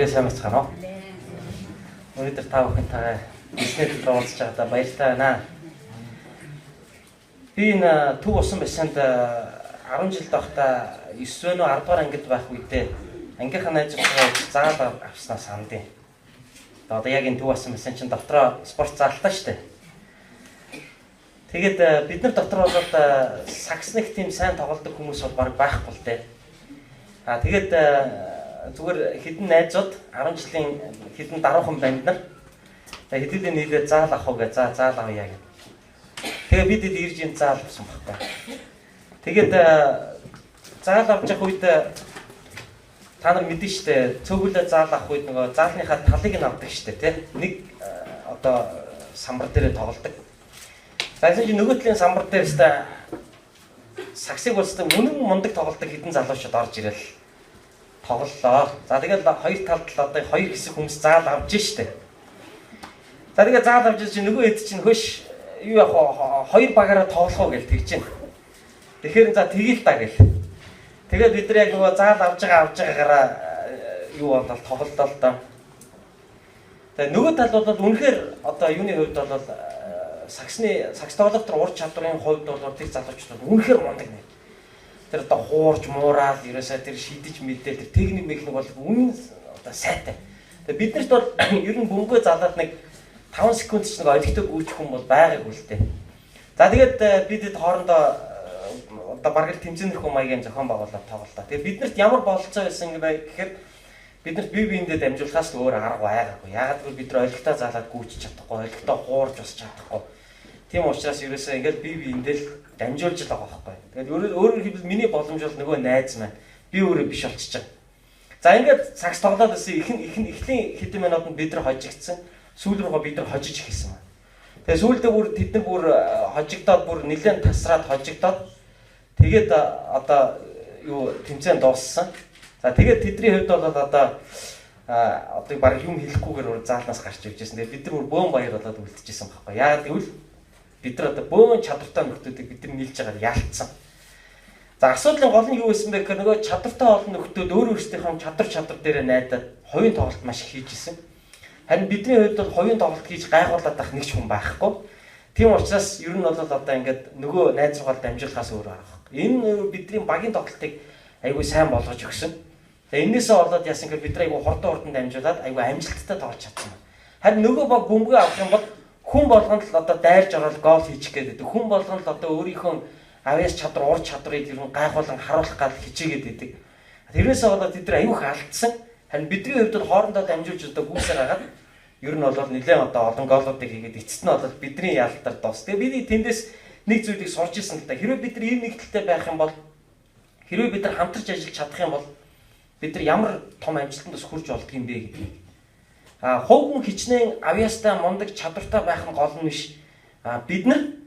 Өдрөө сайн байцгаана уу? Өнөөдөр та бүхэнтэйгээ эзний төлөө уулзч байгаадаа баяртай байна. Би энэ Төв усан бассейнд 10 жил байхдаа 9 өнөө 10 дугаар ангид байх үедээ ангийнхаа найзуудтайгаа заал авснаа сандیں۔ Одоо яг энэ Төв усан бассейн чинь дотроо спорт заалтай шүү дээ. Тэгээд бид нар дотор болоод саксных тийм сайн тоглодог хүмүүс бол баг байхгүй л дээ. Аа тэгээд зүгээр хэдэн найзууд 10 жилийн хэдэн даруухан банд нар хэдүүлээ нийлээ заал авах уу гэж за заал авъя гэх. Тэгээ бид хэд ирж энэ заал авсан байхгүй. Тэгээд заал авч явах үед та нар мэдэн штэ, цөөхөлөө заал авах үед нөгөө заалныхаа талыг нь авдаг штэ, тий? Нэг одоо самбар дээрээ тоглодог. За гэсэн чинь нөгөө талын самбар дээр өстой саксыг болстой үнэн мундаг тоглодог хэдэн залуучууд орж ирэл тоглолоо. За тэгэл хоёр талд л одоо хоёр хэсэг хүмүүс заал авч штэ. За тэгээ заал авч чинь нөгөө хэд чинь хөш юу яах вэ? Хоёр багаараа тоглох уу гэж тэгж байна. Тэгэхээр за тэгэл та гэл. Тэгээд бид нар яг нөгөө заал авч байгаагаараа юу болол тоглолоо л доо. Тэгээ нөгөө тал бол үнэхээр одоо юуны хувьд бол саксны сакс тоглох төр ур чадварын хувьд бол тэр залуучууд үнэхээр мундаг нэ. Тэр одоо хуурж муураал ерөөсөө тэр шидэж мэдээл тэр техник механик бол үнэн одоо сайтай. Тэгээ биднэрт бол ер нь бөмбөгөө залаад нэг 5 секунд ч нэг олигтой гүйчих хүн бол байгаагүй л дээ. За тэгээд бид хоорондоо одоо бараг л тэмцээнэрхүү маягийн зохион байгуулалт тоглолоо. Тэгээд биднэрт ямар бололцоо байсан бэ гэхээр биднэрт бие биендээ дамжуулахаас л өөр арга байгаагүй. Яагаад гэвэл бид нар олигтой залаад гүйчих чадахгүй, олигтой хуурж бас чадахгүй. Тийм учраас ерөөсөө ингээл бие биендээ л дамжуулж л байгаа байхгүй. Тэгээд өөрөөр хэлбэл миний боломж бол нөгөө найз маань, би өөрөө биш болчихж байгаа. За ингээд сакс тоглоод байсан эхний хэдэн минутанд бид нар хожигдсан. Сүүл рүүгээ бид нар хожиж эхэлсэн байна. Тэгээ сүүлдээ бүр тэд нар бүр хожигдоод бүр нэлээд тасраад хожигдоод тэгээд одоо юу тэмцээн дууссан. За тэгээд тэдний хувьд бол одоо баг юм хэлэхгүйгээр заалнаас гарч ирж байсан. Тэгээд бид нар бүр бөөн баяр болоод үлдчихсэн байхгүй. Яагаад гэвэл бид нар одоо бөөн чадвартай нөхдүүдийг бид нар нийлж байгаад ялцсан. За асуудлын гол нь юу байсан бэ гэхээр нөгөө чадвартай олон нөхдүүд өөр өөрсдийнхөө чадвар дээрээ найдаад хувийн тоглолт маш их хийж исэн. Харин бидний хувьд бол хувийн тоглолт хийж гайхуулаад байх нэг ч хүн байхгүй. Тийм учраас ер нь бол одоо ингээд нөгөө найз руугаа дамжуулахаас өөр арга байхгүй. Энэ бидний багийн тоглолтыг айгүй сайн болгож өгсөн. За энээсээ болоод яасан гэхээр бид нар айгүй хурдан дамжуулаад айгүй амжилттай тоглож чадсан байна. Харин нөгөө баг бөмбөгөө авах юм бол хүн болгонд л одоо дайрж ороод гол хийчих гээд байдаг. Хүн болгонд л одоо өөрийнхөө авьяас чадвар, ур чадварыг ер нь гайхуулан харуулах гал хичээгээд байдаг. Тэрнээсээ болоод тэд нар аюух алдсан. Харин бидний хувьд бол хоорондоо дамжуулж одоо гүйсээр хагаад ер нь бол нэлээд одоо олон голуудыг хийгээд эцэст нь бол бидний ялтар дуус. Тэгээ бид тэндээс нэг зүйлийг сурч ирсэн л да. Хэрвээ бид нар ийм нэгдэлтэй байх юм бол, хэрвээ бид нар хамтарч ажиллаж чадах юм бол бид нар ямар том амжилтанд бас хүрч болдго юм бэ гэдгийг. А хувь хүн хичнээн авьяастай мундаг чадвартай байх нь гол нь биш. А бид нар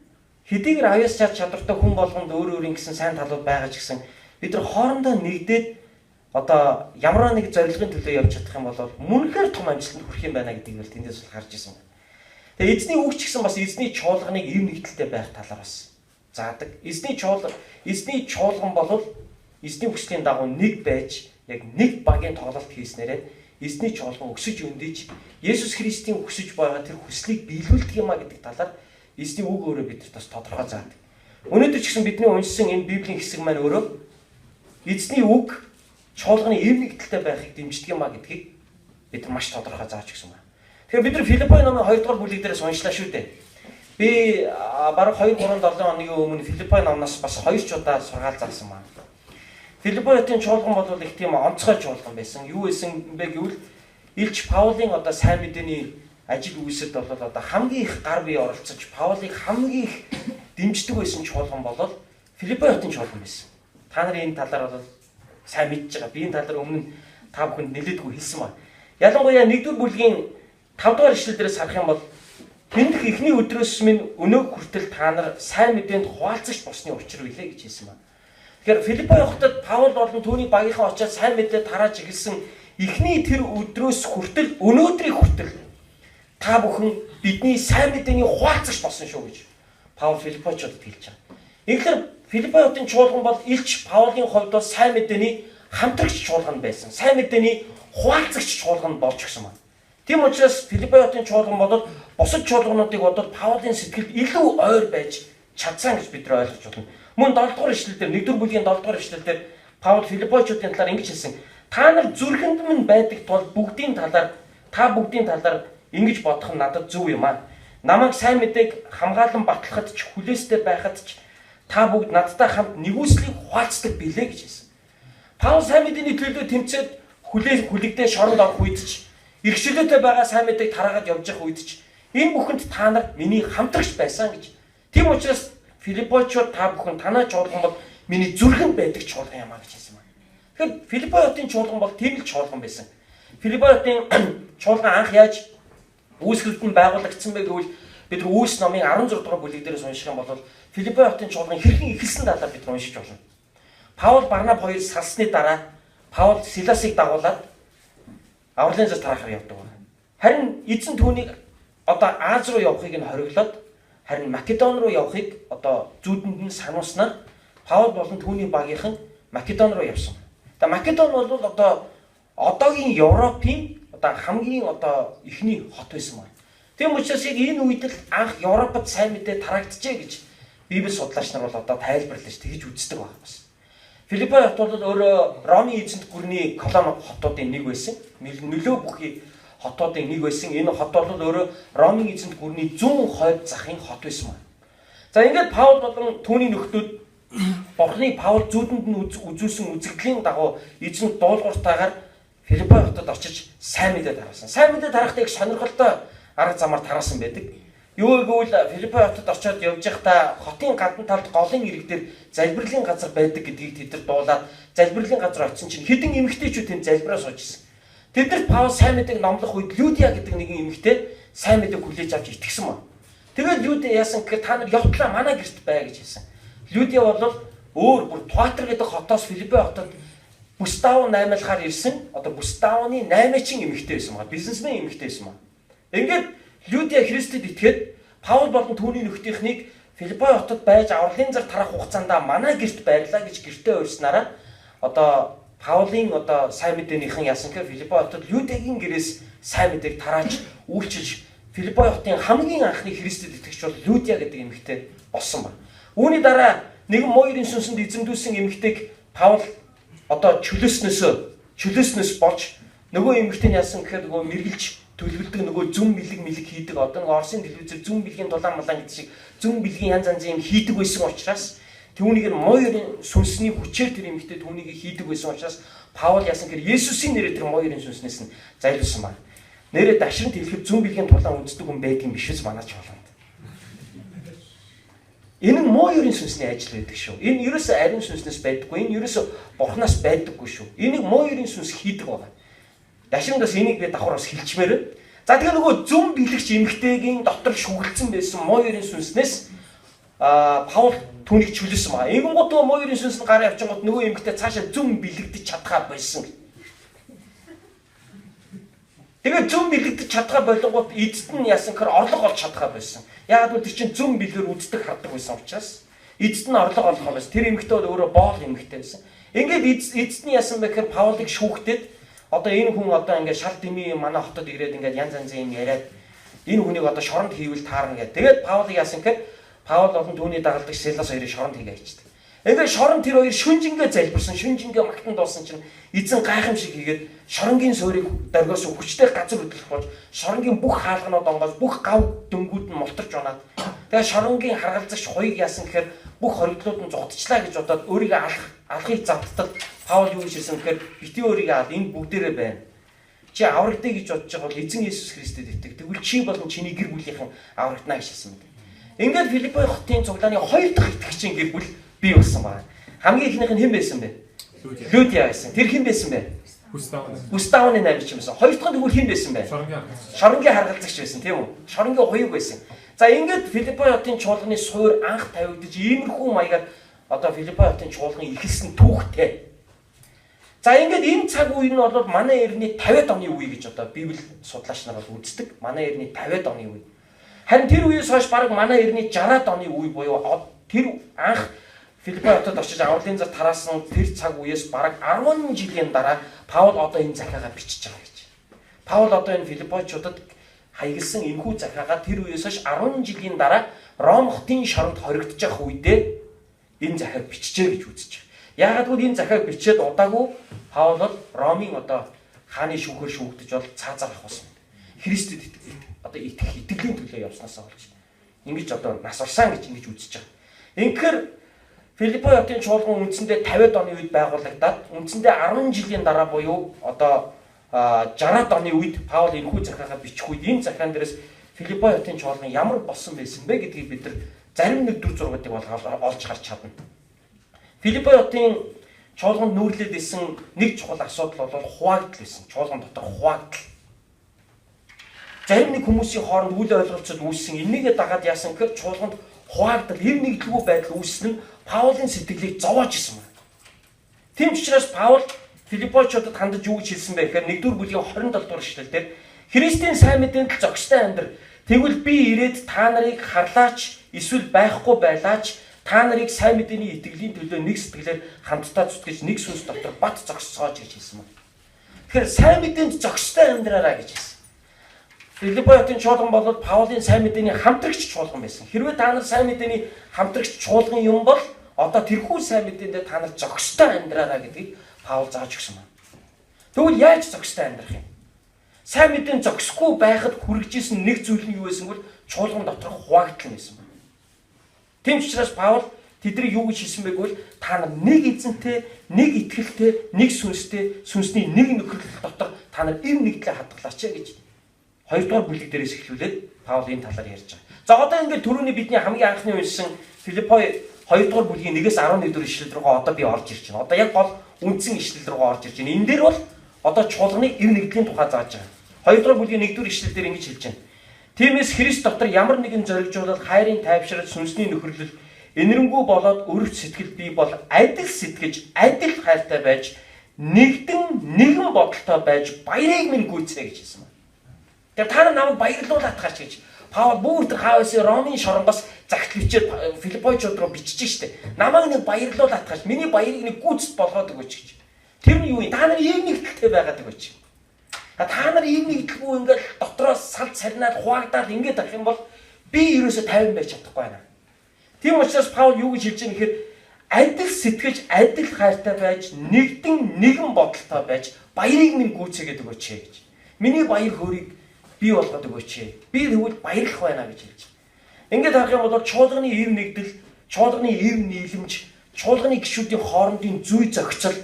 хэдийгээр авьяас чадвартай хүн болгонд өөр өөрийн гэсэн сайн талууд байгаа ч гэсэн бид нар хоорондоо нэгдээд одоо ямар нэг зорилгын төлөө явж чадах юм бол мөнхээр том амжилтанд хүрэх юм байна гэдгийг бол тэндээс бол харж ирсэн байна. Тэгээ эзний үг ч гэсэн бас эзний чуулганыг эв нэгдэлтэй байх талаар бас заадаг. Эзний чуулган бол эзний хүслийн дагуу нэг байж яг нэг багийн тоглолт хийснээрээ эзний чуулган өсөж өндөж Есүс Христийн өсөж байгаа тэр хүслийг биелүүлдэг юм а гэдэг талаар эзний үг өөрөө бидэрт бас тодорхой заадаг. Өнөөдөр ч гэсэн бидний уншсан энэ Библийн хэсэг маань өөрөө эзний үг чуулганы эв нэгдэлтэй байхыг дэмждэг юм а гэдгийг бид маш тодорхой зааж өгсөн байна. Тэгэхээр бид нар Филиппой номын 2 дугаар бүлэг дээрээс уншлаа шүү дээ. Би бараг 2 3 7 хоногийн өмнө Филиппой номноос бас 2 ч удаа сургаал заасан байна. Филиппой хотын чуулган бол их тийм онцгой чуулган байсан. Юу байсан бэ гэвэл Илч Паулийн одоо сайн мэдээний ажил үйлсэд бол одоо хамгийн их гар бие оролцож Паулыг хамгийн их дэмждэг байсан чуулган бол Филиппой хотын чуулган байсан. Та нарын энэ талаар бол сайн мэдж байгаа. Би энэ талаар өмнө нь та бүхэнд нэлээдгүй хэлсэн байна. Ялангуяа 1-р бүлгийн 5 дугаар ишлэл дээрээс харах юм бол тэндх эхний өдрөөс минь өнөөг хүртэл та нар сайн мэдээнд хуваалцагч болсны учир билээ гэж хэлсэн байна. Тэгэхээр Филиппой хотод Паул болон түүний багийнхан очиад сайн мэдээ тарааж эхэлсэн эхний тэр өдрөөс хүртэл өнөөдрийг хүртэл та бүхэн бидний сайн мэдээний хуваалцагч болсон шүү гэж Паул Филиппойчуудад хэлж байгаа. Тэгэхээр Филиппой хотын чуулган бол Илч Паулийн хувьд бол сайн мэдээний хамтрагч чуулган байсан. Сайн мэдээний хуваалцагч чуулган болж гисэн байна. Тийм учраас Филиппи хотын чуулган бол бусад чуулгануудыг бодвол Паулын сэтгэлд илүү ойр байж чадсан гэж бид нар ойлгож байна. Мөн 7 дугаар ишлэл дээр 1-р бүлгийн 7 дугаар ишлэл дээр Паул Филиппойчуудын талаар ингэж хэлсэн. Та нар зүрхэнд минь байдаг тул бүгдийн талаар та бүгдийн талаар ингэж бодох нь надад зөв юм аа. Намайг сайн мэдээг хамгаалан батлахад ч хүлээстэй байхад ч та бүгд надтай хамт нэгүслийг хуваалцдаг билээ гэж хэлсэн. Паул сайн мэдээний төлөө тэмцээд хүлэгдээ шоронд орох үед ч эрхчлөөтэй байгаа сайн мэдээг тараагаад явж явах үед ч энэ бүхэнд та нар миний хамтрагч байсан гэж. Тийм учраас Филиппойчууд та бүхэн танай чуулган бол миний зүрхэнд байдаг чуулган юм а гэж хэлсэн байна. Тэгэхээр Филиппой хотын чуулган бол тийм л чуулган байсан. Филиппой хотын чуулган анх яаж үүсгэлтэн байгуулагдсан бэ гэвэл бид нар Үйлс номын 16 дугаар бүлэг дээрээс унших юм бол Филиппой хотын чуулган хэрхэн эхэлсэн талаар бид нар уншиж болно. Паул Барнаб хоёр салсны дараа Паул Силасыг дагуулад авралын зар тарахаар явдаг байна. Харин эзэн түүнийг одоо Аз руу явахыг нь хориглоод харин Македон руу явахыг одоо зүүдэнд нь сануулснаар Паул болон түүний багийнхан Македон руу явсан. Тэгээ Македон бол одоо одоогийн Европын одоо хамгийн одоо эхний хот байсан байна. Тийм учраас яг энэ үед л анх Европод сайн мэдээ тараагджээ гэж Библи судлаач нар бол одоо тайлбарлаж тэгж үздэг байна бас. Филиппой хот бол өөрөө Ромын эзэнт гүрний колони хотуудын нэг байсан. Нөлөө бүхий хотуудын нэг байсан. Энэ хот бол өөрөө Ромын эзэнт гүрний зүүн хойд захын хот байсан байна. За ингээд Паул болон түүний нөхдүүд Бурхны Паул зүүдэнд нь үзүүлсэн үзэгдлийн дагуу эзэнт дуулууртайгаар Филиппой хотод очиж сайн мэдээ тараасан. Сайн мэдээ тарахдаа их сонирхолтой арга замаар тараасан байдаг. Юу гэвэл Филиппой хотод очиод явж байхдаа хотын гадна талд голын ирэг дээр залбирлын газар байдаг гэдгийг тэд нар дуулаад залбирлын газар очисон чинь хэдэн эмэгтэйчүүд тэнд залбираа сууж ирсэн. Тэднэрт Паул сайн мэдээг номлох үед Людия гэдэг нэгэн эмэгтэй сайн мэдээг хүлээж авч итгэсэн байна. Тэгээд Людия яасан гэхээр та нар явтлаа манай гэрт бай гэж хэлсэн. Людия бол өөр бүр Туатр гэдэг хотоос Филиппой хотод Бүстаун наймаалахаар ирсэн. Одоо Бүстауны наймаачин эмэгтэй байсан байна. Бизнесмен эмэгтэй байсан байна. Ингээд Людия Христэд итгээд Паул болон түүний нөхдийнхнийг Филиппой хотод байж авралын зар тарах хугацаанд манай гэрт байрлаа гэж гэртээ урьснараа одоо Паулын одоо сайн мэдээнийхэн яасан гэхээр Филиппой хотод Людиагийн гэрээс сайн мэдээг тарааж үйлчилж Филиппой хотын хамгийн анхны Христэд итгэгч бол Людия гэдэг эмэгтэй болсон байна. Үүний дараа нэгэн муу ерийн сүнсэнд эзэмдүүлсэн эмэгтэйг Паул одоо чөлөөснөөс болж нөгөө эмэгтэй нь яасан гэхээр нөгөө мэргэлж төлөвлөдөг нөгөө зүм бэлэг мэлэг хийдэг одоо нөгөө Оросын телевизээр зүм бэлгийн дулаан малаан гэдэг шиг зүм бэлгийн янз янзын юм хийдэг байсан учраас түүнийг нь муу ерийн сүнсний хүчээр тэр эмэгтэй түүнийг хийдэг байсан учраас Паул яасан гэхээр Есүсийн нэрээр тэр муу ерийн сүнснээс нь зайлуулсан байна. Нэрээ дашрамт хэлэхэд зүм бэлгийн тулаан үздэг хүн байдаг юм биш үз манай чуулганд. Энэ нь муу ерийн сүнсний ажил байдаг шүү. Энэ ерөөсөө ариун сүнснээс байдаггүй. Энэ ерөөсөө бурхнаас байдаггүй шүү. Энийг муу ерийн сүнс хийдэг байгаа. Дашрамт бас энийг би давхар бас хэлчмээр байна. За тэгээ нөгөө зүм бэлэгч эмэгтэйгийн дотор шүглдсэн байсан муу ерийн сүнснээс Паул түүнийг чөлөөсөн байгаа. Ингэн гот нөгөө муу ерийн сүнс нь гараа явчихгот нөгөө эмэгтэй цаашаа зүм бэлэгдэж чадхаа болсон. Тэгээд зүм бэлэгдэж чадхаа болонгот эцэст нь яасан гэхээр орлого олж чадхаа болсон. Яагаад гэвэл тэр чинь зүм бэлгээр үздэг хардаг байсан учраас эцэст нь орлого олох байсан. Тэр эмэгтэй бол өөрөө боол эмэгтэй байсан. Ингээд эцэст нь яасан бэ гэхээр Паулыг шүүхтэд одоо энэ хүн одоо ингээд шал дэмий манай хотод ирээд ингээд янз янзын юм яриад энэ хүнийг одоо шоронд хийвэл таарна гэдэг. Тэгээд Паулыг яасан гэхээр Паул болон түүний дагалдагч Силас хоёрыг шоронд хийгээ хийчихдэг. Ингээд шорон тэр хоёр шүнжингээ залбирсан, шүнжингээ магтан дуусан чинь эзэн гайхамшиг хийгээд шоронгийн суурийг дөргөөс хүчтэй газар хөдлөх болж шоронгийн бүх хаалганууд онгоос бүх гав дөнгүүд нь мултарч унаад тэгээд шоронгийн харгалзагч хуйг яасан гэхээр бүх хоригдлууд нь зугтчлаа гэж бодоод өөрийгөө алахыг завдтал Паул юу гэж хэлсэн гэхээр бити өөрийгөө ал энэ бүгдээрээ байна. Чи аврагдъя гэж бодож байгаа бол эзэн Есүс Христэд итэг. Тэгвэл чи болон чиний гэр бүлийнхэн аврагдана гэж хэлсэн мэт. Ингээд Филиппой хотын цуглааны хоёр дахь итгэгчийн гэр бүл бий болсон байна. Хамгийн эхнийх нь хэн байсан бэ? Людия байсан. Тэр хэн байсан бэ? Густавны наймч юм байсан. Хоёр дахь нь тэгвэл хэн байсан бэ? Шоронгийн харгалзагч байсан, тийм үү? Шоронгийн хуйг байсан. За ингээд Филиппой хотын чуулганы суур анх тавигдаж иймэрхүү маягаар одоо Филиппой хотын чуулган эхэлсэн түүхтэй. За ингээд энэ цаг үе нь бол манай эртний 50-ад оны үе гэж одоо Библи судлаач нар бол үздэг. Манай эртний 50-ад оны үе. Харин тэр үеэс хойш бараг манай эртний 60-ад оны үе буюу тэр анх Филиппой хотод очиж авралын зар тараасан тэр цаг үеэс бараг 10 жилийн дараа Паул одоо энэ захиагаа бичиж байгаа гэж. Паул одоо энэ Филиппойчуудад хаягдсан энэхүү захиагаа тэр үеэс хойш 10 жилийн дараа Ром хотын шоронд хоригдож явах үедээ энэ захиаг бичжээ гэж үзэж байгаа. Яагаад гэвэл энэ захиаг бичээд удаагүй Паул бол Ромын одоо хааны шүүхээр шүүгдэж бол цаазаар авах болсон. Христэд одоо итгэх итгэлийн төлөө явснаасаа болж ингэж одоо нас орсон гэж ингэж үзэж байгаа. Ингэхээр Филиппой хотын чуулган үндсэндээ 50-ад оны үед байгуулагдаад үндсэндээ 10 жилийн дараа буюу одоо 60-ад оны үед Паул энэхүү захиагаа бичих үед энэ захиан дээрээс Филиппой хотын чуулган ямар болсон байсан бэ гэдгийг бид нар зарим нэг дүр зургуудыг бол олж харж чадна. Филиппой хотын чуулганд нүүрлээд исэн нэг чухал асуудал бол хуваагдал байсан. Чуулган дотор хуваагдал. Зарим нэг хүмүүсийн хооронд үл ойлголцол үүссэн. Энийгээ дагаад яасан гэхээр чуулганд хуваагдал, эв нэгдэлгүй байдал үүссэн нь Паулын сэтгэлийг зовоож исэн байна. Тийм ч учраас Паул Филиппойчуудад хандаж юу гэж хэлсэн бэ гэхээр 1-р бүлгийн 27 дугаар эшлэл дээр Христийн сайн мэдээнд л зохистой амьдр. Тэгвэл би ирээд та нарыг харлаач эсвэл байхгүй байлаач та нарыг сайн мэдээний итгэлийн төлөө нэг сэтгэлээр хамтдаа зүтгэж нэг сүнс дотор бат зогсцоож гэж хэлсэн байна. Тэгэхээр сайн мэдээнд зохистой амьдраарай гэж хэлсэн. Филиппой хотын чуулган бол Паулын сайн мэдээний хамтрагч чуулган байсан. Хэрвээ та нар сайн мэдээний хамтрагч чуулган юм бол одоо тэрхүү сайн мэдээндээ та нар зохистой амьдраарай гэдгийг Паул зааж өгсөн байна. Тэгвэл яаж зохистой амьдрах юм? Сайн мэдээнд зохисгүй байхад хүргэжсэн нэг зүйл нь юу байсан бол чуулган доторх хуваагдал нь байсан байна. Тийм ч учраас Паул тэднийг юу гэж хэлсэн бэ гэвэл та нар нэг эзэнтэй, нэг итгэлтэй, нэг сүнстэй, сүнсний нэг нөхөрлөл дотор та нар эв нэгдлээ хадгалаач гэж 2 дугаар бүлэг дээрээс эхлүүлээд Паул энэ талаар ярьж байгаа. За, одоо ингээд түрүүний бидний хамгийн анхны уншсан Филиппой 2 дугаар бүлгийн 1-ээс 11 дэх ишлэл рүү одоо би орж ирж байна. Одоо яг гол үндсэн ишлэл рүү орж ирж байна. Энэ дээр бол одоо чуулганы эв нэгдлийн тухай зааж байгаа. 2 дугаар бүлгийн 1 дугаар ишлэл дээр ингэж хэлж байна. Тиймээс Христ дотор ямар нэгэн зоригжуулал, хайрын тайвшрал, сүнсний нөхөрлөл, энэрэнгүй болоод өрөвч сэтгэл бий бол адил сэтгэж, адил хайртай байж, нэгдэн нэгэн бодолтой байж баярыг минь гүйцээ гэж хэлсэн байна. Тэгэхээр та нар намайг баярлуулаад тахаач гэж Паул бүр тэр хаосын Ромын шоронгоос загтал бичээд Филиппойчууд руу бичиж штэ. Намайг нэг баярлуулаад тахаач. Миний баярыг нэг гүйцэд болгоод өгөөч гэж. Тэр нь юу юм? Та нар эв нэгдэлтэй байгаад өгөөч. Та нар эв нэгдэлгүй ингээл дотроос салд сарнаад хуваагдаад ингээд авах юм бол би ерөөсө 50 байж чадахгүй байна. Тийм учраас Паул юу гэж хэлж байгаа нэхэр адил сэтгэж, адил хайртай байж, нэгдэн нэгэн бодолтой байж баярыг минь гүйцээгээд өгөөч гэж. Миний баяр хөөрийг бий болгоод өгөөч. Би тэгвэл баярлах байна гэж хэлж байгаа. Ингээд харах юм бол чуулганы эв нэгдэл, чуулганы эв нийлэмж, чуулганы гишүүдийн хоорондын зүй зохицол,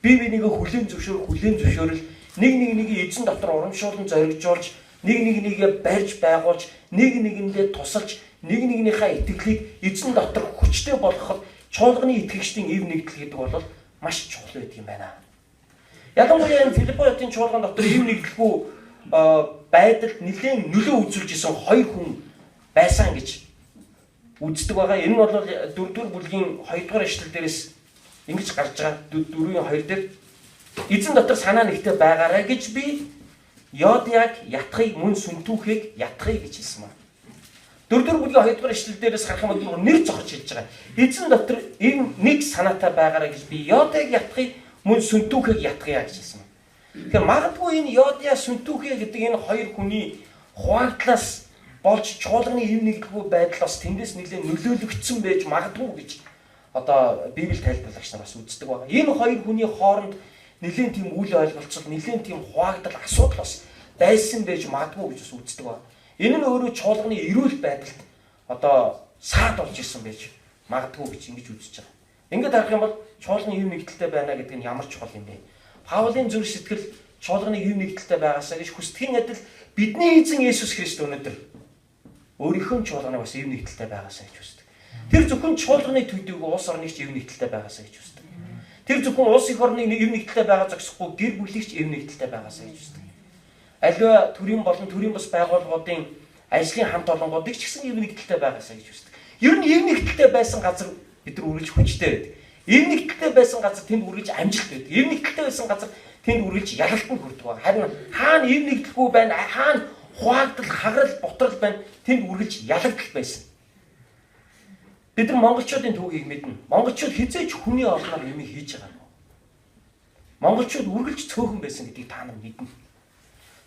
бие бинийгээ хүлээн зөвшөөрөх, хүлээн зөвшөөрөл, нэг нэг нэгийг эзэн дотор урамшуулан зоригжуулж, нэг нэг нэгээ барьж байгуулж, нэг нэгэндээ тусалж, нэг нэгнийхээ итгэлийг эзэн дотор хүчтэй болгоход чуулганы итгэгчдийн эв нэгдэл гэдэг бол маш чухал байдаг юм байна. Ялангуяа энэ Филиппой хотын чуулган дотор эв нэгдэлгүй байдалд нэлээд нөлөө үзүүлж исэн хоёр хүн байсан гэж үздэг байгаа. Энэ нь бол 4-р бүлгийн 2-р эшлэл дээрээс ингэж гарч байгаа. 4-ийн 2 дээр эзэн дотор санаа нэгтэй байгаарай гэж би Йодияг ятхыг мөн сүнтүүхийг ятхыг гэж хэлсэн байна. 4-р бүлгийн 2-р эшлэл дээрээс харах юм бол нэр зохиж хэлж байгаа. Эзэн дотор эв нэг санаатай байгаарай гэж би Йодияг ятхыг мөн сүнтүүхийг ятгая гэж хэлсэн байна. Тэгэхээр магадгүй энэ Йодия сүнтүүхээ гэдэг энэ хоёр хүний хуваагдлаас болж чуулганы эв нэгдэлгүй байдал бас тэндээс нэлээд нөлөөлөгдсөн байж магадгүй гэж одоо Библи тайлбарлагч нар бас үздэг байна. Энэ хоёр хүний хооронд нэлээд тийм үл ойлголцол, нэлээд тийм хуваагдал асуудал бас байсан байж магадгүй гэж бас үздэг байна. Энэ нь өөрөө чуулганы эрүүл байдалд одоо саад болж исэн байж магадгүй гэж ингэж үзэж байгаа. Ингээд харах юм бол чуулганы эв нэгдэлтэй байна гэдэг нь ямар чухал юм бэ? Паулын зүрх сэтгэл чуулганы эв нэгдэлтэй байгаасаа гэж хүсдэхийн адил бидний эзэн Есүс Христ өнөөдөр өөрийнхөө чуулганыг бас эв нэгдэлтэй байгаасаа гэж хүсдэг. Тэр зөвхөн чуулганы төдийгүй улс орныг ч эв нэгдэлтэй байгаасаа гэж хүсдэг. Тэр зөвхөн улс эх орныг эв нэгдэлтэй байгаа зогсохгүй гэр бүлийг ч эв нэгдэлтэй байгаасаа гэж хүсдэг. Аливаа төрийн болон төрийн бус байгууллагуудын ажлын хамт олонгуудыг ч гэсэн эв нэгдэлтэй байгаасаа гэж хүсдэг. Ер нь эв нэгдэлтэй байсан газар бид нар үргэлж хүчтэй байдаг. Эв нэгдэлтэй байсан газар тэнд үргэлж амжилт байдаг. Эв нэгдэлтэй байсан газар тэнд үргэлж ялалтанд хүрдэг байна. Харин хаана эв нэгдэлгүй байна, хаана хуваагдал, хагарал, бутрал байна, тэнд үргэлж ялагдал байсан. Бид нар монголчуудын түүхийг мэднэ. Монголчууд хэзээ ч хүний олноор юм хийж байгаагүй. Монголчууд үргэлж цөөхөн байсан гэдгийг та нар мэднэ.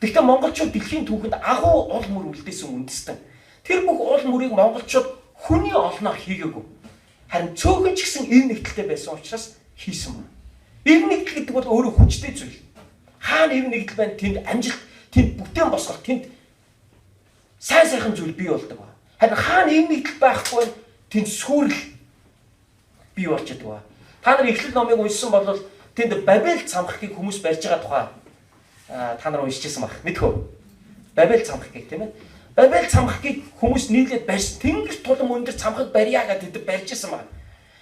Гэхдээ монголчууд дэлхийн түүхэнд агуу уул мөр үлдээсэн үндэстэн. Тэр бүх уул мөрийг монголчууд хүний олноор хийгээгүй. Харин цөөхөн ч гэсэн эв нэгдэлтэй байсан учраас хийсэн байна. Эв нэгдэл гэдэг бол өөрөө хүчтэй зүйл. Хаана эв нэгдэл байна, тэнд амжилт, тэнд бүтээн босгол, тэнд сайн сайхан зүйл бий болдог ба. Харин хаана эв нэгдэл байхгүй байна, тэнд сүрэл бий болж байдаг ба. Та нар Эхлэл номыг уншсан бол тэнд Бабель цамхгийг хүмүүс барьж байгаа тухай та нар уншиж ирсэн байх. Мэдхүү. Бабель цамхгийг, тийм ээ. Бабель цамхгийг хүмүүс нийлээд барьсан. Тэнгэр тулам өндөр цамхаг барья гэдээ тэд барьж исэн байна.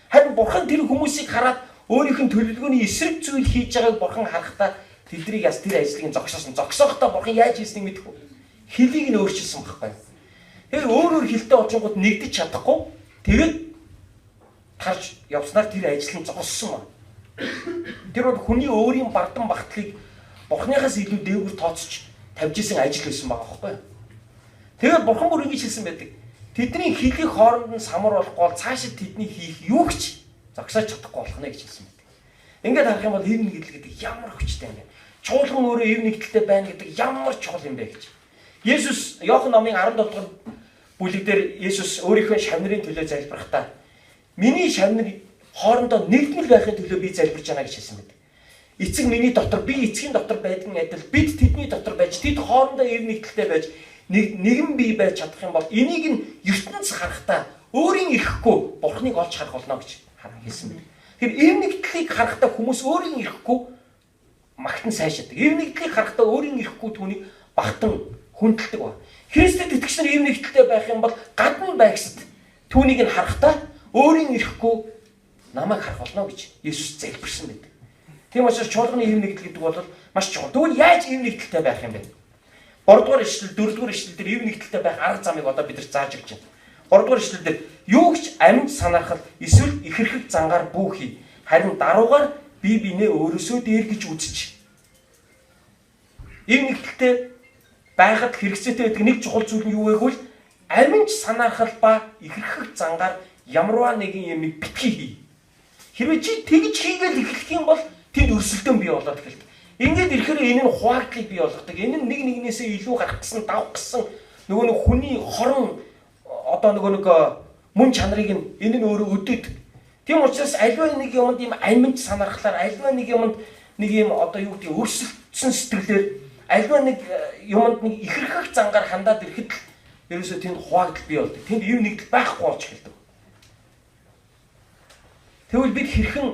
Харин бурхан тэр хүмүүсийг хараад өөрийнх нь төлөвлөгөөний эсрэг зүйл хийж байгааг бурхан харахтаа тэднийг яс тэр ажлыг зогсоосон. Зогсоохтой бурхан яаж хийснийг мэдхүү. Хэлийг нь өөрчилсөн байхгүй. Тэгэхээр өөр өөр хэлтэй болчингууд нэгдэж чадахгүй тэгээд тарж явснаар тэр ажил нь зогссон байна. Тэр бол хүний өөрийн бардам багтлыг бурхныхаас илүү дээгүүр тооцож тавьж исэн ажил байсан байгаа байхгүй юу? Тэгээд бурхан бүр ингэж хэлсэн байдаг. Тэдний хэлийг хооронд нь самар болохгүй бол цаашид тэдний хийх юу ч зогсоож чадахгүй болох нэ гэж хэлсэн байдаг. Ингээд харах юм бол эв нэгдэл гэдэг ямар хүчтэй юм бэ? Чуулган өөрөө эв нэгдэлтэй байна гэдэг ямар чухал юм бэ гэж. Есүс Иохан номын 17 дугаар бүлэг дээр Есүс өөрийнхөө шавнырын төлөө залбирахдаа миний шавнар хоорондоо нэгдмэл байхын төлөө би залбирч байна гэж хэлсэн байдаг. Эцэг миний дотор, би эцгийн дотор байдгийн адил бид тэдний дотор байж, тэд хоорондоо эв нэгдэлтэй байж, нэг нэгэн бий байж чадах юм бол энийг нь ертөнц харахтаа өөрийн ирэхгүй бурхныг олж харах болно гэж хэлсэн байна. Тэгэхээр эв нэгдлийг харахтаа хүмүүс өөрийн ирэхгүй магтан сайшаадаг. Эв нэгдлийг харахтаа өөрийн ирэхгүй түүнийг багтан хүндэлдэг ба. Христэд итгэгч нар эв нэгдэлтэй байх юм бол гадна байгсад түүнийг нь харахтаа өөрийн ирэхгүй намайг харах болно гэж Есүс залбирсан байдаг. Тийм учраас чуулганы эв нэгдэл гэдэг бол маш чухал. Тэгвэл яаж эв нэгдэлтэй байх юм бэ? 3 дугаар ишлэл, 4 дугаар ишлэл дээр эв нэгдэлтэй байх арга замыг одоо бид нар зааж өгч байна. 3 дугаар ишлэл дээр юу ч амьд санаархал эсвэл ихэрхэг зангаар бүү хий. Харин даруугаар бие биенээ өөрөөсөө дээр гэж үзэж. Эв нэгдэлтэй байхад хэрэгцээтэй байдаг нэг чухал зүйл нь юу вэ гэвэл аминч санаархал ба ихэрхэг зангаар ямарваа нэгэн юмыг битгий хий. Хэрвээ чи тэгж хийгээл эхлэх юм бол тэнд өрсөлдөөн бий болоод эхэлдэг. Ингээд ирэхээр энэ нь хуваагдлыг бий болгодог. Энэ нь нэг нэгнээсээ илүү гарах гэсэн, давах гэсэн нөгөө нэг хүний хорон одоо нөгөө нэг мөн чанарыг нь энэ нь өөрөө өдөөд. Тийм учраас альва нэг юмд ийм аминч санаархлаар, альва нэг юмд нэг юм одоо юу гэдэг өрсөлдсөн сэтгэлээр, альва нэг юмд нэг ихэрхэх зангаар хандаад ирэхэд л ерөөсөө тэнд хуваагдал бий болдог. Тэнд эв нэгдэл байхгүй болж эхэлдэг. Тэгвэл бид хэрхэн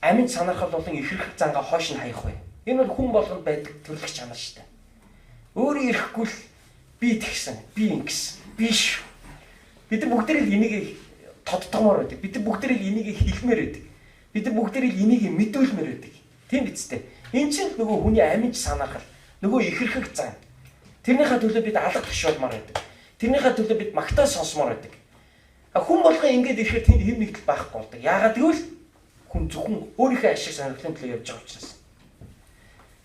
аминч санаархал болон ихэрхэх зангаа хойш нь хаях вэ? Энэ бол хүн болгонд байдаг төрлөх чанар шүү дээ. Өөрөө ирэхгүй л би тэгсэн, би ингэсэн, би шүү. Бид нар бүгдээрээ л энийг тодтгомоор байдаг. Бид нар бүгдээрээ л энийг хэлмээр байдаг. Бид нар бүгдээрээ л энийг мэдүүлмээр байдаг. Тийм биз дээ. Энэ чинь нөгөө хүний аминч санаархал, нөгөө ихэрхэх зан. Тэрнийхээ төлөө бид алга тушуулмаар байдаг. Тэрнийхээ төлөө бид магтаа сонсомоор байдаг. Хүн болгон ингэж ирэхээр тэнд хэв нэгдэл байхгүй болдог. Яагаад гэвэл хүн зөвхөн өөрийнхөө ашиг сонирхлын төлөө явж байгаа учраас.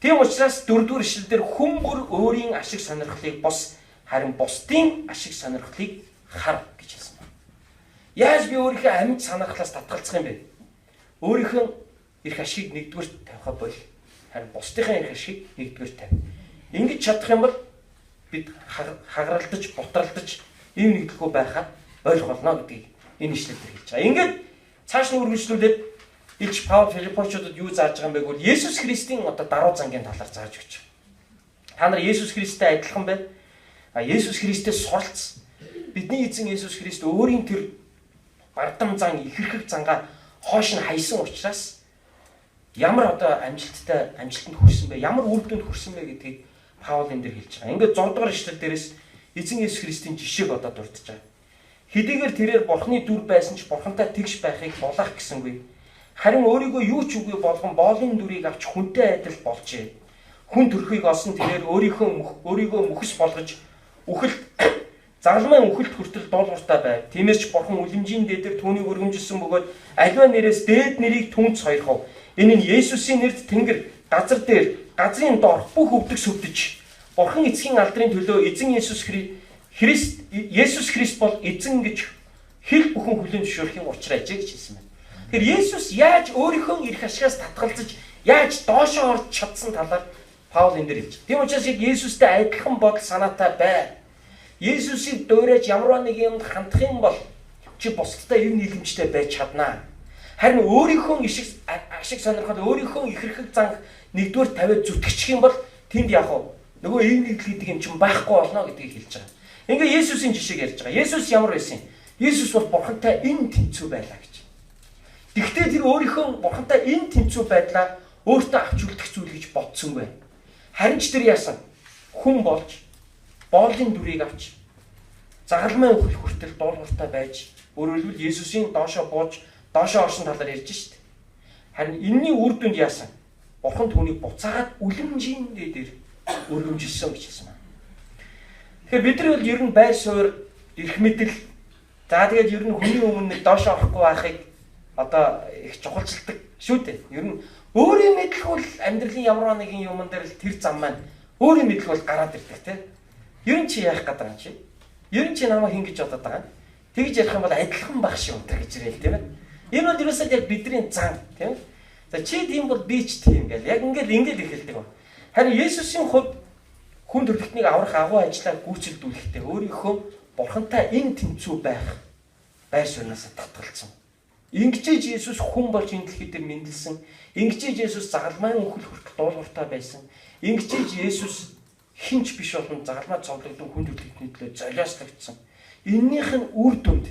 Тийм учраас дөрөвдүгээр ишлэл дээр хүн бүр өөрийн ашиг сонирхлыг бус харин бусдын ашиг сонирхлыг хар гэж хэлсэн байна. Яаж би өөрийнхөө амьд санаархлаас татгалзах юм бэ? Өөрийнхөө эрх ашигыг нэгдүгээр тавихаа бол харин бусдынхаа эрх ашигыг нэгдүгээр тавь. Ингэж чадах юм бол бид хагаралдаж, бутралдаж, эв нэгдлэхгүй байхаа ойлгох болно гэдгийг энэ ишлэл дээр хэлж байгаа. Ингээд цааш нь үргэлжлүүлээд Илч Паул Филиппочуудад юу зааж байгаа юм бэ гэвэл Есүс Христийн одоо даруй зангийн талаар зааж өгч байгаа. Та нар Есүс Христтэй адилхан байна. А Есүс Христээс суралц. Бидний эзэн Есүс Христ өөрийн тэр бардам зан, ихэрхэг зангаа хойш нь хайсан учраас ямар одоо амжилттай амжилтанд хүрсэн бэ? Ямар үр дүнд хүрсэн бэ гэдгийг Паул энэ дэр хэлж байгаа. Ингээд 6 дугаар ишлэл дээрээс эзэн Есүс Христийн жишээг одоо дурдж байгаа. Хэдийгээр тэрээр Бурхны дүр байсан ч Бурхантай тэгш байхыг булаах гэсэнгүй. Харин өөрийгөө юу ч үгүй болгон боолын дүрийг авч хүнтэй адил болжээ. Хүн төрхийг олсон тэрээр өөрийгөө мөхөс болгож үхэлд загалмайн үхэлд хүртэл дуулууртай байв. Тиймээс ч Бурхан үлэмжийн дээдэр түүнийг өргөмжилсөн бөгөөд аливаа нэрээс дээд нэрийг түүнд сойрхов. Энэ нь Есүсийн нэрд тэнгэр, газар дээр, газрын доорх бүх өвдөг сүвдэж Бурхан эцгийн алдрын төлөө эзэн Есүс Христ Есүс Христ бол эзэн гэж Хэл бүхэн хүлээн зөвшөөрөхийн учир ажээ гэж хэлсэн байна. Тэгэхээр Есүс яаж өөрийнхөө эрх ашигаас татгалзаж яаж доошоо орж чадсан талаар Паул энэ дээр хэлж байна. Тийм учраас яг Есүстэй адилхан бодол санаатай бай. Есүсийг дуурайж ямар нэг юмд хандах юм бол чи бусдтай эв нийлэмжтэй байж чаднаа. Харин өөрийнхөө ашиг сонирхол, өөрийнхөө ихэрхэг занг нэгдүгээр тавиад зүтгэчих юм бол тэнд яг нөгөө эв нийлэл гэдэг юм чинь байхгүй болно гэдгийг хэлж байгаа. Ингээ Есүсийн жишээг ярьж байгаа. Есүс ямар байсан юм? Есүс бол Бурхантай эн тэнцүү байлаа гэж. Тэгвэл тэр өөрийнхөө Бурхантай эн тэнцүү байдлаа өөртөө авч үлдэх зүйл гэж бодсонгүй. Харин ч тэр яасан? Хүн болж боолын дүрийг авч загалмайн үхэл хүртэл дуулууртай байж, өөрөөр хэлбэл Есүсийн доошоо бууж доошоо орсон талаар ярьж шít. Харин энэний үр дүнд яасан? Бурхан түүнийг буцаагаад үлэмжийн дээр өргөмжилсөн гэж хэлсэн байна. Тэгэхээр бид нар бол ер нь байр суурь, эрх мэдэл, за тэгээд ер нь хүний өмнө нэг доошоо орохгүй байхыг одоо их чухалчилдаг шүү дээ. Ер нь өөрийн мэдлэг бол амьдралын ямар нэгэн юмн дээр л тэр зам маань өөрийн мэдлэг бол гараад ирдэг те. Ер нь чи яах гээд байгаа юм чи? Ер нь чи намайг хин гэж бодоод байгаа юм? Тэгж ярих юм бол адилхан баг шүү өнтер гэж ирээл тийм ээ. Энэ бол ерөөсөө яг бидний зан тийм ээ. За чи тийм бол би ч тийм гэл яг ингээл эхэлдэг ба. Харин Есүсийн хувьд хүн төрөлхтнийг аврах агуу ажлаа гүйцэлдүүлэхдээ өөрийнхөө Бурхантай эн тэнцүү байх байр сууриас татгалцсан. Ингэжээж Есүс хүн болж энэ дэлхий дээр мэндэлсэн. Ингэжээж Есүс загалмайн үхэл хүртэл дуулууртай байсан. Ингэжээж Есүс хинч биш болон загалмай цовдлогдсон хүн төрөлхтний төлөө золиослогдсон. Эннийх нь үр дүнд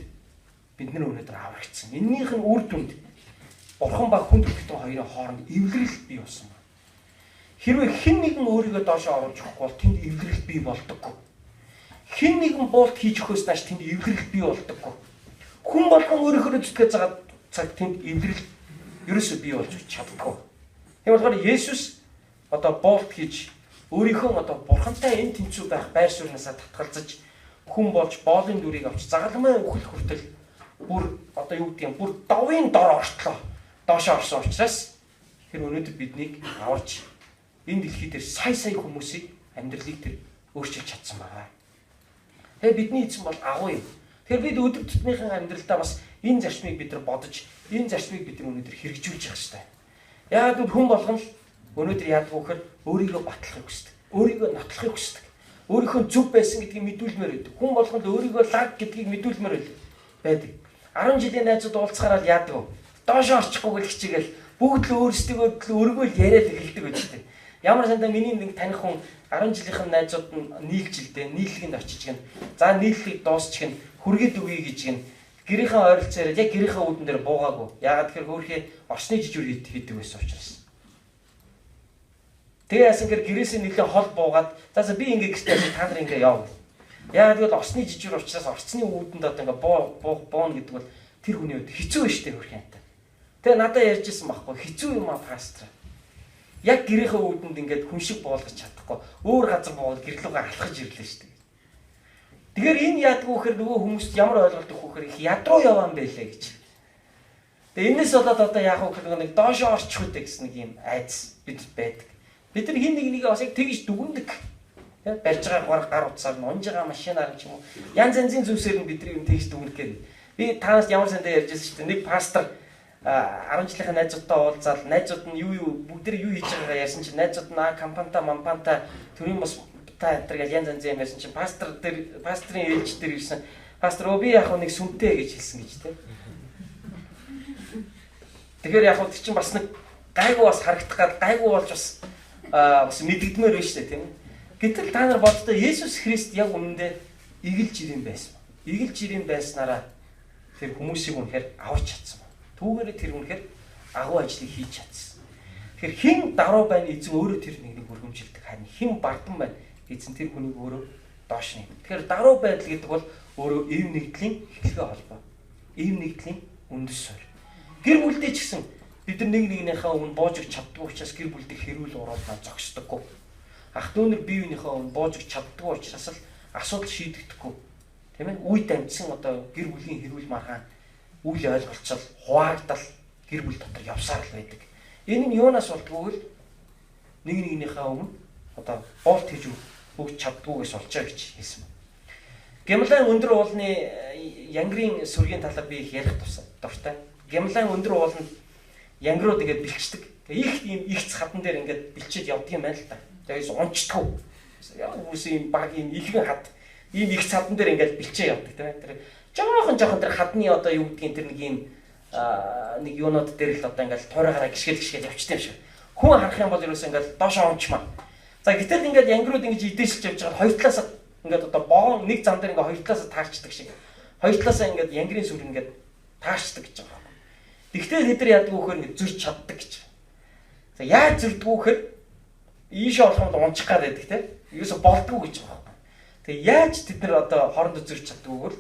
бид нар өнөөдөр аврагдсан. Эннийх нь үр дүнд Бурхан ба хүн төрөлхтөн хоёрын хооронд эвлэрэл бий болсон. Хэрвээ хэн нэгэн өөрийгөө доошоо оруулж өгөхгүй бол тэнд эвлэрэл бий болдоггүй. Хэн нэгэн буулт хийж өгөхөөс нааш тэнд эвлэрэл бий болдоггүй. Хүн болгон өөрийнхөө зүтгэж байгаа цаг тэнд эвлэрэл ерөөсөө бий болж чаддаггүй. Тийм болохоор Есүс одоо буулт хийж өөрийнхөө одоо Бурхантай энэ тэнцүү байх байр сууриасаа татгалзаж хүн болж боолын дүрийг авч загалмай үхэл хүртэл бүр одоо юу гэдэг юм бүр довын дор ортлоо доошоо орсон учраас тэр өнөөдөр биднийг аварч энэ дэлхий дээр сая сая хүмүүсийг амьдралыг тэр өөрчилж чадсан байгаа. Тэгээ бидний эзэн бол агуу юм. Тэгэхээр бид өдөр тутмынхаа амьдралдаа бас энэ зарчмыг бид нар бодож, энэ зарчмыг бид нар өнөөдөр хэрэгжүүлж явах хэрэгтэй. Яагаад гэвэл хүн болгон л өнөөдөр яадаг вэ гэхээр өөрийгөө батлахыг хүсдэг. Өөрийгөө нотлохыг хүсдэг. Өөрийнхөө зөв байсан гэдгийг мэдүүлмээр байдаг. Хүн болгон л өөрийгөө лаг гэдгийг мэдүүлмээр байдаг. 10 жилийн найзууд уулзахаараа л яадаг вэ? Доошоо орчихгүй гэл хичээгээл бүгд л өөрсдөө өргөөл яриад эхэлдэг байж тээ. Ямар сандаа миний нэг таних хүн 10 жилийнхэн найзууд нь нийлж л дээ. Нийллэгэнд очиж гин. За нийллийг дуусчих гин. Хүргээд өгье гэж гин. Гэрийнхээ ойролцоо яриад яг гэрийнхээ үүдэн дээр буугаагүй. Яагаад тэгэхээр хөөхөө орсны жижүүр хийдэг байсан учраас. Тэгээ яасан гэр гэрээсээ нэлээ хол буугаад за би ингээ гэртээ та нар ингээ яв. Яагаад гэвэл орсны жижүүр учраас орцны үүдэнд одоо ингээ бууна гэдэг бол тэр хүний хувьд хэцүү байна шүү дээ хөөрхөн янтай. Тэгээ надад ярьжсэн байхгүй хэцүү юм а пастор. Яг гэрийнхээ үүдэнд ингээд хүн шиг буулгаж чадахгүй өөр газар буугаад гэрлүүгээ алхаж ирлээ шүү дээ. Тэгэхээр энэ яадгүй гэхээр нөгөө хүмүүст ямар ойлголт өгөх вэ гэхээр их ядруу яваан байлээ гэж. Тэгээ энэс болоод одоо яах вэ гэхээр нэг доошоо орчих үү гэсэн нэг юм айдас бид байдаг. Бид нар хин нэг нэгээ бас яг тэгж дүгнэдэг. Барьж байгаа гар утсаар нь унж байгаа машинаар ч юм уу янз янзын зүйлсээр нь бидний юм тэгж дүгнэх гээд. Би танаас ямар сандаа ярьж байсан шүү дээ. Нэг пастор 10 жилийнхаа найзуудтай уулзаал найзууд нь юу бүгд юу хийж байгаагаа ярьсан чинь найзууд нь компанита мампанта төрийн бас та энэ төр гэж янз янзын юм ярьсан чинь пастор дээр пастрын ээлж дээр ирсэн. Пастор өө би яг нэг сүмтэй гэж хэлсэн гэж тэ. Тэгэхээр яг тэр чинь бас нэг гайгүй бас харагдах гад гайгүй болж бас бас мэдэгдмээр байна шүү дээ тийм ээ. Гэтэл та нар боддоо Есүс Христ яг үнэндээ игэл жирийн байсан. Игэл жирийн байснараа тэр хүмүүсийг үнэхээр аварч чадсан. Түүгээрээ тэр үнэхээр агуу ажлыг хийж чадсан. Тэгэхээр хэн даруй байна эзэн өөрөө тэр нэгнийг өргөмжилдэг. Харин хэн бардан байна эзэн тэр хүнийг өөрөө доош нэг. Тэгэхээр даруй байдал гэдэг бол өөрөө эв нэгдлийн эхлэгээ холбоо. Эв нэгдлийн үндэс суурь. Гэр бүлдээ ч гэсэн бид нар нэг нэгнийхээ өмнө бууж өгч чаддгүй учраас гэр бүлдээ хэрүүл уруулнаа зогсдоггүй. Ах дүү нар бие биенийхээ өмнө бууж өгч чаддгүй учраас л асуудал шийдэгдэхгүй. Тийм ээ? Үе дамжсан одоо гэр бүлийн хэрүүл маргаан үйл ойлголцол, хуваагдал гэр бүл дотор явсаар л байдаг. Энэ нь юунаас болдгоо вэ? Нэг нэгнийхээ өмнө одоо боолт хийж өгч чаддгүйгээс болж байгаа гэж хэлсэн. Гималайн өндөр уулны янгрын сүргийн талаар би их ярих дуртай. Гямлан өндөр ууланд янгрууд ингээд бэлчдэг. Тэгээ их ийм ихц хадан дээр ингээд бэлчээд явдаг юм байна л та. Тэгээ унцдаггүй. Яг үгүй ийм баг ийм илгэн хад ийм ихц хадан дээр ингээд бэлчээ явдаг тийм ээ. Тэр жоохон тэр хадны одоо юу гэдгийг тэр нэг ийм нэг юунууд дээр л одоо ингээд туурайгаараа гიშгэл явчихдаг юм шиг. Хүн харах юм бол ерөөсөө ингээд доошоо унчмаа. За гэтэл ингээд янгрууд ингэж идээшилж явж байгаа хоёр талаас ингээд одоо боон нэг зам дээр ингээд хоёр талаас таарчдаг шиг. Хоёр талаасаа ингээд янгрын сүр ингээд таарчдаг гэж байгаа юм. Тэгтэл тэд нар яадаг вөхөр ингээд зөрч чаддаг гэж. За яаж зөрдөг вөхөр ийшээ болох юм бол унчих гад байдаг те. Ерөөсө болдгоо гэж байгаа юм. Тэгээ яаж тэд нар одоо хоорондоо зөрч чаддаг вэ гэвэл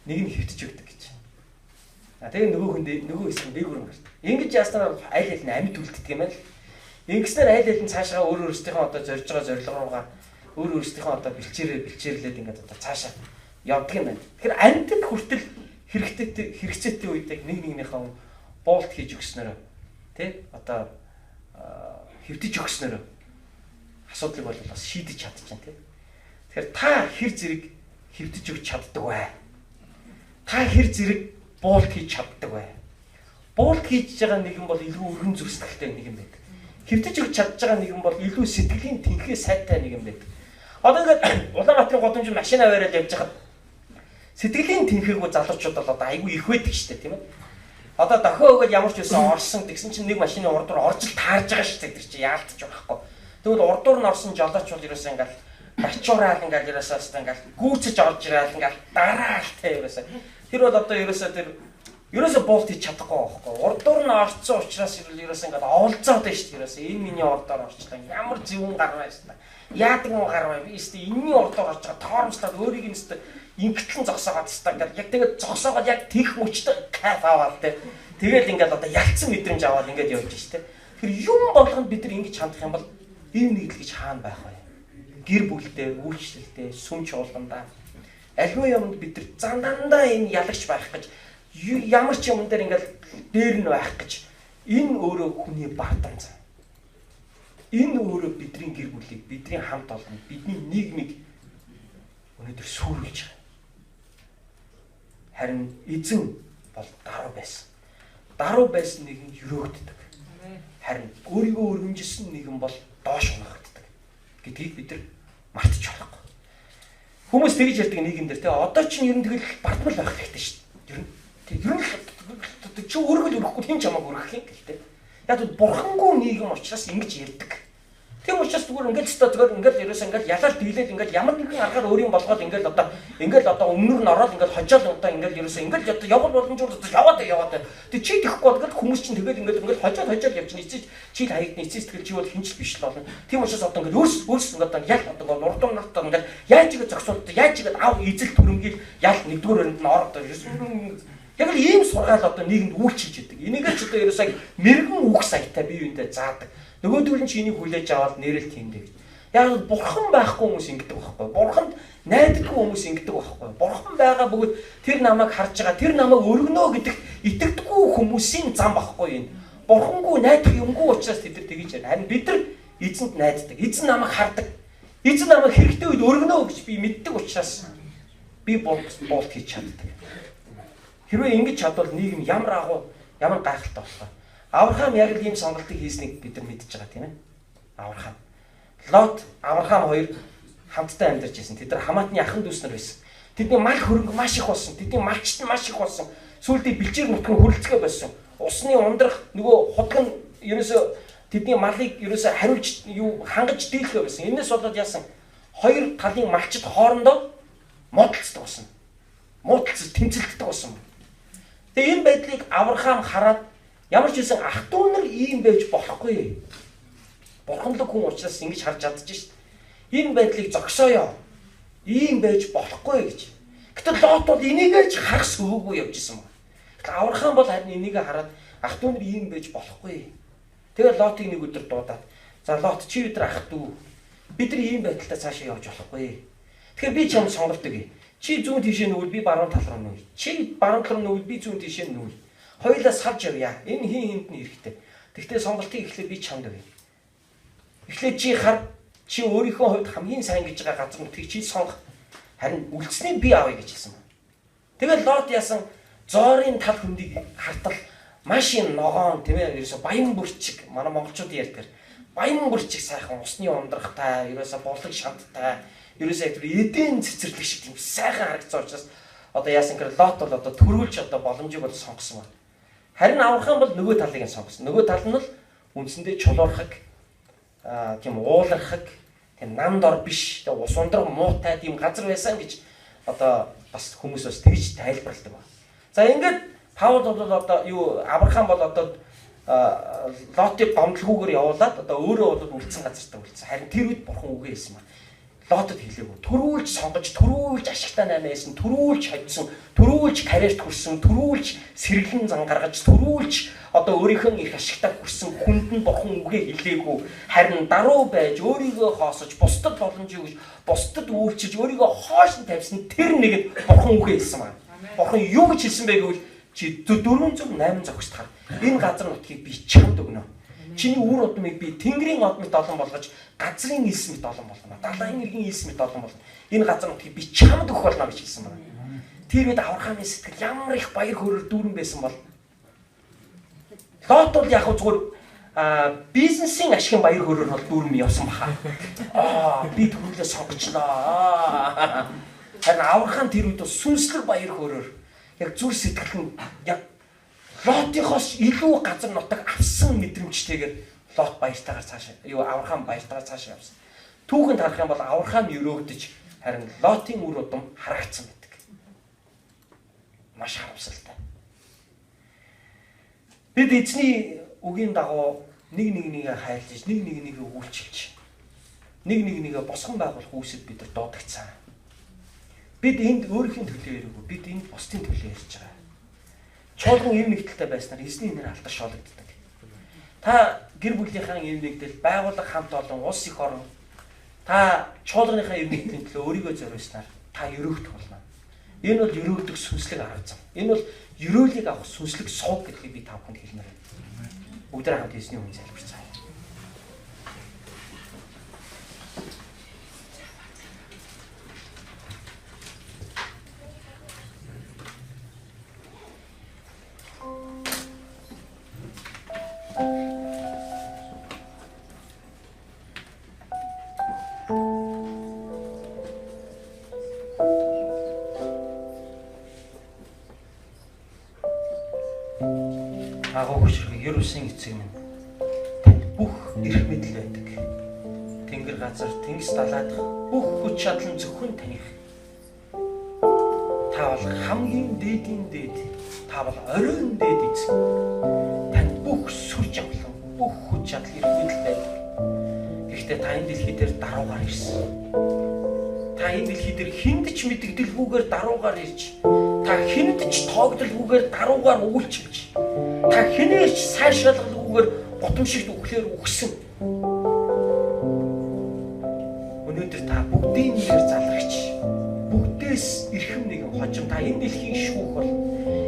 нэг нь хэвтэж өгдөг гэж. А тэгээ нөгөө хүн нөгөө хэсэг нь дээгүүр нь гардаг. Ингэж яаснаар аль аль нь амьд үлддэг юм байна л. Ингэснээр аль аль нь цаашаа өөр өөрсдийнхөө одоо зорж байгаа зорилго руугаа өөр өөрсдийнхөө одоо бэлчээрлээд ингээд одоо цаашаа явдаг юм байна. Тэгэхээр амьтад хүртэл хэрэгцээтэй үед яг нэг нэгнийхээ буулт хийж өгснөөрөө тий одоо хэвтэж өгснөөрөө асуудлыг бол бас шийдэж чадчихна тий. Тэгэхээр та хэр зэрэг хэвтэж өгч чаддаг вэ? Та хэр зэрэг буулт хийж чаддаг вэ? Буулт хийж байгаа нэгэн бол илүү өргөн зүр сэтгэлтэй нэгэн байдаг. Хэвтэж өгч чадж байгаа нэгэн бол илүү сэтгэлийн тэнхээ сайтай нэгэн байдаг. Одоо ингээд Улаанбаатарын гудамжинд машин аваарал явж байхад сэтгэлийн тэнхээгүй залуучууд бол одоо айгүй их байдаг шүү дээ, тийм ээ. Одоо дохио өгöd ямар ч байсан орсон тэгсэн чинь нэг машины урд руу орж л таарж байгаа шүү дээ. Тэр чинь яалтч байхгүй. Тэгвэл урдуур нь орсон жолооч бол ерөөсөө ингээл бачуураал ингээл ерөөсөө өстө ингээл гүйцэж орж ирээл ингээл дараал те ерөөсөө. Тэр бол одоо ерөөсөө тэр ерөөсөө буулт хийж чадахгүй байхгүй. Урдуур нь орцсон учраас ерөөсөө ингээд оволцоод байна шүү дээ. Ерөөсөө энэ миний урдаар орчлаа. Ямар зөвүүн гарваа шүү дээ. Яадаг юм гарваа. Би шүү дээ. Энэний урдаар орж байгаа тоормслаад өөрийг нь шүү дээ. Ингэтлэн зогсоогоод шүү дээ. Ингээд яг тэгээд зогсоогоод яг тех мөчтэй кайф аваад те. Тэгэл ингээд одоо ялцсан мэдрэмж аваад ингээд явж шүү дээ. Тэр юм болгонд бид нар ингэж хандах юм бол ийм нэгдэл гэж хаана байх вэ? Гэр бүлдээ, үйлчлэлдээ, сүм чуулгандаа альва юмд бид нар зандандаа энэ ялагч байх гэж ямар ч юм дээр ингээл дээр нь байх гэж энэ өөрөө хүний бардам зам. Энэ өөрөө бидний гэр бүлийг, бидний хамт олоныг, бидний нийгмийг өнөөдөр сүрүүлж байгаа. Харин эзэн бол даруй байсан. Даруй байсан нэгэн өрөөгддөг. Харин өөрийгөө өргөмжилсөн нэгэн бол доош унагддаг гэдгийг бид нар мартаж болохгүй. Хүмүүс тэгж ярьдаг нийгэмдэр те одоо чинь ер нь тэгэл бардмал байх хэрэгтэй шүү дээ. Ер нь ер нь чи өргөл өрөхгүй хэн чамайг өргөх юм гэлтэй. Яг л бурхангүй нийгэм учраас ингэж ярьдаг. Тийм учраас зүгээр ингээл өстой зүгээр ингээл ерөөсөө ингээл ялал дийлэл ингээл ямар нэгэн аргаар өөрийн болгоод ингээл одоо ингээл одоо өмнөр нь ороод ингээл хожоол одоо ингээл ерөөсөө ингээл одоо явгал боломжоор одоо яваад. Тэг чи тэхгүй бол ингээл хүмүүс чинь тэгэл ингээл ингээл хожоол явчихна. Эцэс чи л хаягдна, эцэс тэгэл чи бол хинч биш л болно. Тийм учраас одоо ингээл өөрс ингээд одоо ял одоо ингээл урдуур нарт ингээл яаж игээ зогсоод яаж игээ ав эзэл төрөмгийл ял нэгдүгээр өрөнд нь ороод ерөөсөө яг л ийм сургаал одоо нийгэмд үйлчилж идэг. Энийг ч одоо ерөөсөө мэрэгэн үг саятай бие биендээ заадаг. Нөгөөдөл нь чи энийг хүлээж аваад нэрэл тиймдээ гэж. Яг л бурхан байхгүй хүмүүс ингэдэг байхгүй. Бурханд найддаггүй хүмүүс ингэдэг байхгүй. Бурхан байгаа бөгөөд тэр намайг харж байгаа, тэр намайг өргөнөө гэдэгт итгэдэггүй хүмүүсийн зам байхгүй энэ. Бурхангүй найдах юмгүй учраас тэд нар тэгж ярина. Харин бид нар эзэнд найддаг. Эзэн намайг хардаг. Эзэн намайг хэрэгтэй үед өргөнөө гэж би мэддэг учраас би буулт хийж чаддаг. Хэрвээ ингэж чадвал нийгэм ямар агуу, ямар гайхалтай болох вэ? Авраам яг л ийм сонголтыг хийснийг бид нар мэдж байгаа тийм ээ. Авраам. Лот, Авраам хоёр хамтдаа амьдарч байсан. Тэд нар хамаатны ахан дүүс нар байсан. Тэдний мал хөрөнгө маш их болсон. Тэдний малчт нь маш их болсон. Сүүлдээ бэлчээр нутг нь хүрэлцгээ болсон. Усны ундрах нөгөө худаг нь ерөөсөө тэдний малыг ерөөсөө хариулж юу хангаж дийлхэ байсан. Энээс болоод яасан? Хоёр талын малчид хоорондоо муудалцдаг болсон. Муудалцаж тэмцэлддэг болсон. Тэгээ энэ байдлыг Авраам хараад ямар ч байсан ах トゥ нар ийм байж болохгүй. Бурханлаг хүн учраас ингэж харж чадчих шít. Энэ байдлыг зогсооё. Ийм байж болохгүй гэж. Гэтэл Лот бол энийг ч харах сөөгүй явж исэн байна. Гэтэл Авраам бол харин энийг хараад ах トゥ нар ийм байж болохгүй. Тэгээд Лотыг нэг өдөр дуудаад за Лот чи бид нар ах トゥ бид нар ийм байдалтай цаашаа явж болохгүй. Тэгэхээр би чамд сонголт өгье. Чи зүүн тийшээ нүгэл би баруун тал руу нүгэл. Чи баруун тал руу нүгэл би зүүн тийшээ нүгэл. Хоёулаа савж явъя. Энэ хин хинд нь эрэхтэй. Тэгтээ сонголтыг эхлээд би чамд өгье. Эхлээд чи хар чи өөрийнхөө хувьд хамгийн сайн гэж байгаа газар нутгийг чи сонгох. Харин үлдсэнийг би авъя гэж хэлсэн байна. Тэгэл Лот яасан зоорын тал хөндийг хартал маш юм ногоон тийм ээ ерөөсө баян бүрчиг манай монголчууд ярьдаг. Баян бүрчиг сайхан усны ундрахтай, ерөөсө булаг шанттай, ерөөсө яг тэр эдэн цэцэрлэг шиг тийм сайхан харагдсан учраас одоо яасан гэхээр Лот бол одоо төрүүлж одоо боломжийг бол сонгосон байна. Харин Авраам бол нөгөө талыг нь сонгосон. Нөгөө тал нь бол үндсэндээ чулуурхаг, тийм уулархаг, тийм нам дор биш, ус ундрах муутай тийм газар байсан гэж одоо бас хүмүүс бас тэгж тайлбарладаг байна. За ингээд Паул бол одоо юу Авраам бол одоо Лотыг гомдлгүйгээр явуулаад одоо өөрөө бол үлдсэн газартаа үлдсэн. Харин тэр үед бурхан үгээ хэлсэн байна. Лотод хэлээгүй. Төрүүлж сонгож, төрүүлж ашигтай наймаа хийсэн, төрүүлж хавьдсан, төрүүлж карьерт хүрсэн, төрүүлж сэргэлэн зан гаргаж, төрүүлж одоо өөрийнхөө их ашигтай хүрсэн хүнд нь бурхан үгээ хэлээгүй. Харин даруй байж өөрийгөө хоосож, бусдад боломжийг өгч, бусдад үйлчилж, өөрийгөө хоош нь тавьсан тэр нэгэд бурхан үгээ хэлсэн байна. Бурхан юу гэж хэлсэн бэ гэвэл чи 408 зогсод хар. Энэ газар нутгийг би чамд өгнө. Чиний үр удмыг би Тэнгэрийн од мэт олон болгож, газрын элс мэт олон болгоно. Далайн эргийн элс мэт олон болгоно. Энэ газар нутгийг би чамд өгөх болно гэж хэлсэн байна. Тэр үед Авраамийн сэтгэл ямар их баяр хөөрөөр дүүрэн байсан бол Лот бол яг зүгээр бизнесийн ашигын баяр хөөрөөр бол дүүрэн явсан баха. Би төрүүлээ сонгочлоо. Харин Авраам тэр үед сүнслэг баяр хөөрөөр яг зүр сэтгэл нь яг Лотынхоос илүү газар нутаг авсан мэдрэмжтэйгээр Лот баяртайгаар цаашаа юу Авраам баяртайгаар цаашаа явсан. Түүхэнд харах юм бол Авраам өрөөгдөж харин Лотын үр удам харагдсан байдаг. Маш харамсалтай. Бид эзний үгийн дагуу нэг нэг нэгээ хайрлаж, нэг нэг нэгээ үйлчилж, нэг нэг нэгээ босгон байгуулах үүсэд бид нар дуудагдсан. Бид энд өөрийнхөө төлөө ирээгүй. Бид энд бусдын төлөө ирж байгаа. Чуулган эв нэгдэлтэй байснаар эзний нэр алдаршуулагддаг. Та гэр бүлийнхаа эв нэгдэл, байгууллага хамт олон, улс эх орон та чуулганыхаа эв нэгдлийн төлөө өөрийгөө зориулснаар та өрөөгдөх болно. Энэ бол өрөөгдөх сүнслэг арга зам. Энэ бол ерөөлийг авах сүнслэг сувг гэдгийг би та бүхэнд хэлмээр байна. Бүгдээ хамт эзний өмнө залбирцгаая. Агуу хүчрхэг ер усын эцэг минь танд бүх эрх мэдэл байдаг. Тэнгэр газар, тэнгис далайдах бүх хүч чадал нь зөвхөн таних. Та бол хамгийн дээдийн дээд, та бол оройн дээд эцэг. Танд бүх сүр жавхлан, бүх хүч чадал эрх мэдэл байдаг. Гэхдээ та энэ дэлхий дээр даруугаар ирсэн. Та энэ дэлхий дээр хүнд ч мэдэгдэлгүйгээр даруугаар ирж, та хүнд ч тоогдолгүйгээр даруугаар үйлчилж, та хэнээс ч сайн шалгалгүйгээр гутамшигт үхлээр үхсэн. Өнөөдөр та бүгдийн нэр залрагч, бүгдээс эрхэм нэгэн хожим та энэ дэлхийн шүүх бол,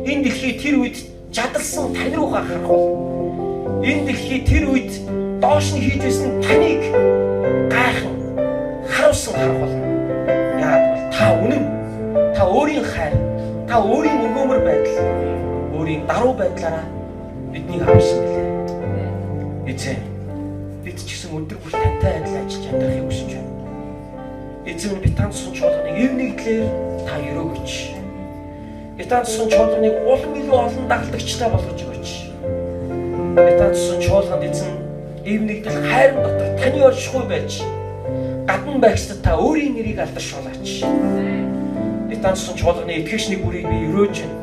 энэ дэлхий тэр үед чадалсан тань руугаа харах бол, энэ дэлхий тэр үед доош нь хийж байсан таныг гайхан харуулсан харах бол. Яагаад бол та үнэн, та өөрийн хайр, та өөрийн өгөөмөр байдал, өөрийн даруй байдлаараа биднийг авсан билээ. Эзэн, бид ч гэсэн өдөр бүр тантай адил ажиллаж амьдрахыг хүсэж байна. Эзэн, би танд сусан чуулганыг эв нэгдлээр та өрөөгөөч. Би танд сусан чуулганыг улам илүү олон дагалдагчтай болгож өгөөч. Би танд сусан чуулганд эзэн эв нэгдэл хайрын дотор таны оршихуй байж гадна байгсад та өөрийн нэрийг алдаршуулаач. Би танд сусан чуулганы итгэгч нэг бүрийг би өрөөж байна.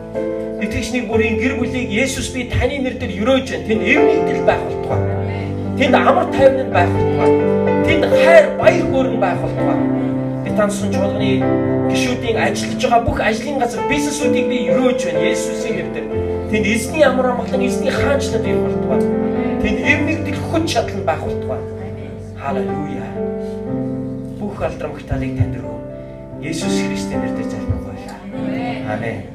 Итгэгч нэг бүрийн гэр бүлийг Есүс би таны нэр дээр өрөөж байна. Тэнд эв нэгдэл байх болтугай. Тэнд амар тайван нь байх болтугай. Тэнд хайр баяр хөөр нь байх болтугай. Би танд сусан чуулганы гишүүдийн ажиллаж байгаа бүх ажлын газар бизнесүүдийг би өрөөж байна Есүсийн нэр дээр. Тэнд эзний амар амгалан, эзний хаанчлал ирэх болтугай. Тэнд эв нэгдэл хүч чадал нь байх болтугай. Халелуя. Бүх алдар магтаалыг танд өргөе. Есүс Христийн нэрээр залбирanгуйлаа. Амен.